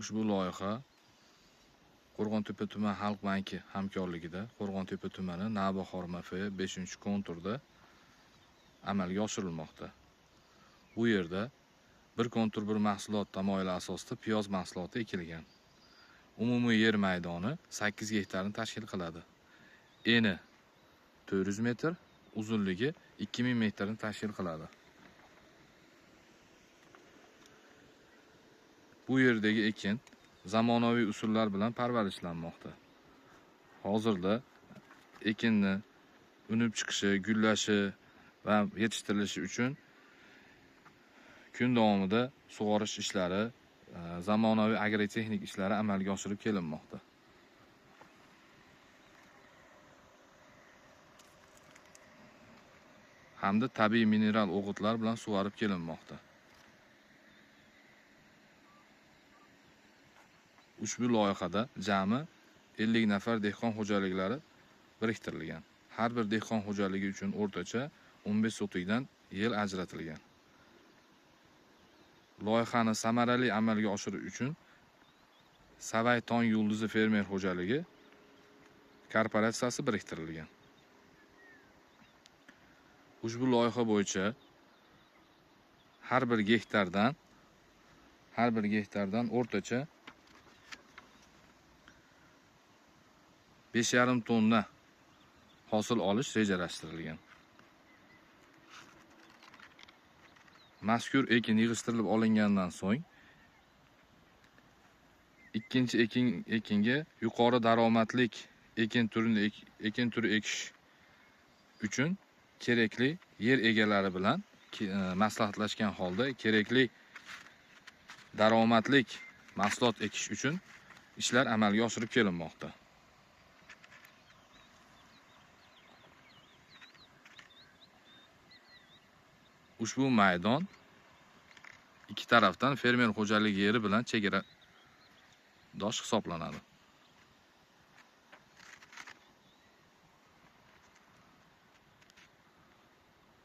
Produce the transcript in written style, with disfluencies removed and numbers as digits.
Ushbu loyiha Qo'rg'ontepa tuman Xalq banki hamkorligida Qo'rg'ontepa tumani Navbahor MF 5-konturda amalga oshirilmoqda. Bu yerda bir kontur bir mahsulot tamoyili asosida piyoz mahsuloti ekilgan. Umumiy yer maydoni 8 gektarni tashkil qiladi. Eni 400 metr, uzunligi 2000 metrni tashkil qiladi. Bu yerdagi ekin zamonaviy usullar bilan parvarishlanmoqda. Hozirda ekinni unib chiqishi, gullashi va yetishtirilishi uchun kun davomida sug'orish ishlari, zamonaviy agrotexnik ishlari amalga oshirib kelinmoqda. Hamda tabiiy mineral o'g'itlar bilan sug'orib kelinmoqda. Ushbu loyihada jami 50 nafar dehqon xo'jaliklari biriktirilgan. Har bir dehqon xo'jaligi uchun o'rtacha 15 sotikdan yer ajratilgan. Loyihani samarali amalga oshirish uchun Savay Tong Yulduzi fermer xo'jaligi korporatsiyasi biriktirilgan. Ushbu loyiha bo'yicha har bir gektardan o'rtacha 5,5 tonna hosil olish rejalashtirilgan. Mazkur ekin yig'ishtirilib olingandan so'ng ikkinchi ekinga yuqori daromadlik ekin turi ekish uchun kerakli yer egalari bilan maslahatlashgan holda kerakli daromadlik mahsulot ekish uchun ishlar amalga oshirib kelinmoqda. Ushbu maydon ikki tarafdan fermer xo'jaligi yeri bilan chegaradosh hisoblanadi.